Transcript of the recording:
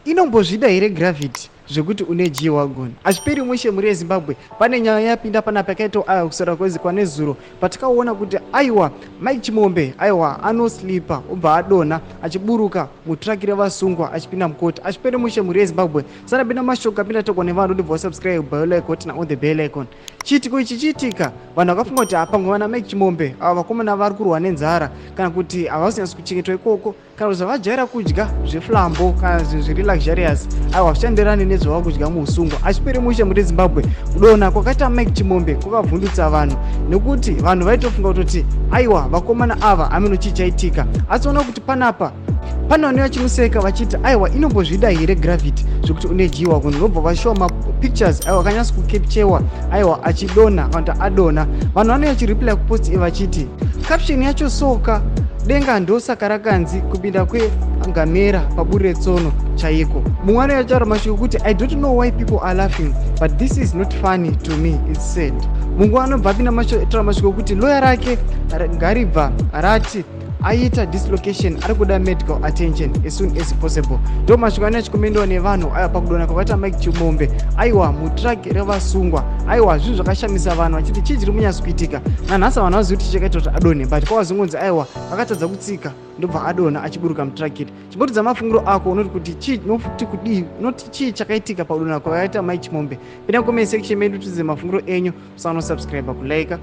Inombozvida here gravity zvekuti une G wagon? Hazviperi mushe, mhuri yeZimbabwe. Pane nyaya yapinda panapa yakaitawo aya kusara kwezi kwanezuro, patikaona kuti aiwa, Mike Chimombe aiwa anoslipa, obva adonha achiburuka mutraki revasungwa achipinda mukoti. Hazviperi mushe, mhuri yeZimbabwe. Sanapinda mashoko apinda togwa nevanhu, ndibva wasubscribe, like, woturn on the bell icon. Chiitiko ichi chiitika, vanhu vakafunga kuti pamwe vana Mike Chimombe ava vakomana vari kurwa nenzara, kana kuti havasi kunyatso kuchengetwa ikoko, kana kuti zvavajaira kudya zveflambo kana zvinhu zviri luxurious, aiwa, zvichanderani nezvava kudya muusungwa. Achiperi mushe, muri Zimbabwe. Kudonha kwakaita Mike Chimombe kwakavhundutsa vanhu, nekuti vanhu vaitofunga kutoti aiwa, vakomana ava ameno chii chaitika. Asi ona kuti panapa pane vanhu vachimuseka vachiti aiwa, inombozvida here gravity zvekuti une G wagon? Vobva vashowa mapictures, aiwa, akanyatsa kucapturewa, aiwa, achidonha kana kuti adonha. Vanhu vanouya vachireply kupost vachiti caption yacho soka denga ndosaka rakanzi kupinda kwengamera paburi retsono chaiko. Mumwe anouya achitaura mashoko ekuti, "I don't know why people are laughing, but this is not funny to me, it's sad." Mumwe anobva apinda taura mashoko ekuti loya rake ngaribva rati aita dislocation, ari kuda medical attention as soon as possible. Ndo mashoko ane achikomendiwa nevanhu, aiwa, pakudonha kwakaita Mike Chimombe, aiwa, mutraki revasungwa. Aiwa, zvinhu zvakashamisa vanhu vachiti chii chiri munyatso kuitika nanhasi. Vanhu vazivi kuti chakaita kuti adonhe, but kwavazongonzi aiwa, akatadza kutsika, ndobva adonha achiburuka mutrakiri. Chimbotidza mafungiro ako, unoti kuti chii, nofuti kudii, unoti chii chakaitika pakudonha kwakaita Mike Chimombe? Pinda comment section medu, tidze mafungiro enyu. Musanosubscribe, kulike.